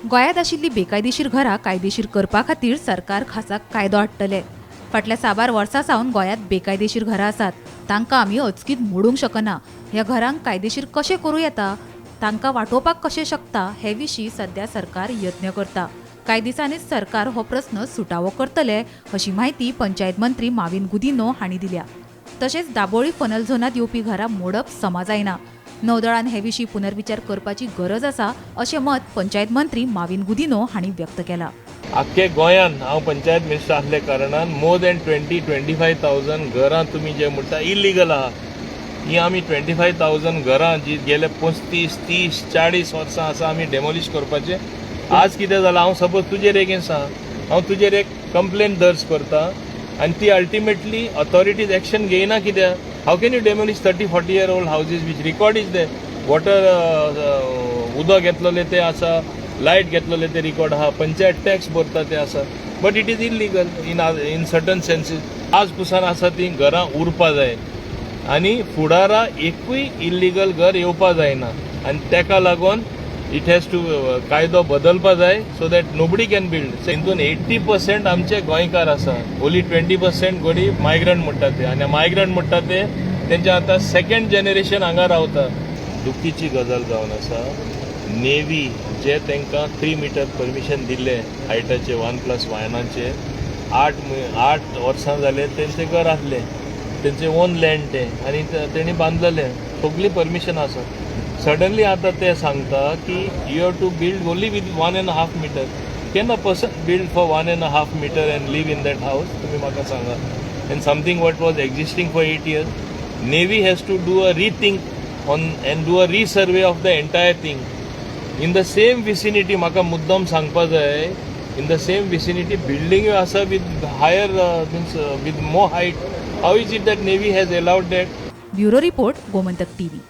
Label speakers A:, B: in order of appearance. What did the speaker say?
A: गोंयांत आशिल्लीं बेकायदेशीर घरां कायदेशीर करपा खातीर सरकार खासा कायदो हाडटले. फाटल्या साबार वर्सां सावन गोंयांत बेकायदेशीर घरां आसात. तांकां आमी अचकीत मोडूंक शकना. ह्या घरांक कायदेशीर कशें करूं येता, तांकां वाटोवपाक कशें शकता, हे विशीं सध्या सरकार यत्न करता. कांय दिसांनीच सरकार हो प्रस्न सुटावो करतले, अशी म्हायती पंचायत मंत्री माविन गुदिन्हो हांणी दिल्या. तशेंच दाबोळी फनल झोनात येवपी घरां मोडप समा जायना. नौदळान हे विशीं पुनर्विचार करपाची गरज आसा, अशें मत पंचायत मंत्री माविन गुदिन्हो हांणी व्यक्त केलां.
B: आख्खे गोंयान हांव पंचायत मिनिस्टर आसल्या कारणान more than 25,000 घरां तुमी जे म्हणटा इलिगल आहा, ही आमी 25,000 घरां जी गेले 35, 30, 40 वर्सां आसा, आमी डेमोलिश करपाचें. आज कितें जालां, हांव सपोज तुजेर एगेन्स्ट आहा, हांव तुजेर एक कंप्लेन दर्ज करता आनी ती अल्टिमेटली ऑथॉरिटीज एक्शन घेयना कित्याक? How can you demolish 30, 40 year old houses which record is there? Water, उदक घेतलेलें तें आसा, लायट घेतलेले ते रिकॉर्ड आहा, पंचायत टॅक्स भरता ते आसा, but it is illegal in certain senses. आज पुसान आसा ती घरां उरपा जाय आनी फुडारा एकूय इल्लिगल घर येवपा जायना आनी तेका लागून it has to कायदो बदलपा जाय so that nobody can build. हितून 80% आमचे गोंयकार आसा, ओनली 20% गोडी मायग्रंट म्हणटा ते. आनी मायग्रंट म्हणटा ते तेंचे आतां सेकंड जनरेशन हांगा रावता. दुखीची गजाल जावन आसा, नेवी जे तांकां 3 मिटर परमिशन दिल्लें हायटाचे, 1+1चे, 8 वर्सां जाले तेंचें घर आसलें, तेंचें ओन लँड तें आनी तेणी बांदलेलें, सगळी परमिशन आसा. सडनली आतां ते सांगता की you have to build only with 1.5 meter. Can a person build for 1.5 meter and live in that house? तुमी म्हाका सांगा. And something what was existing for 8 years, Navy has to do a rethink on and do a resurvey of the entire thing. In the same vicinity, म्हाका मुद्दम सांगपा जाय, in the same vicinity बिल्डिंग्यो आसा with higher, means with more height. How is it that Navy has allowed that?
A: Bureau report, Gomantak TV.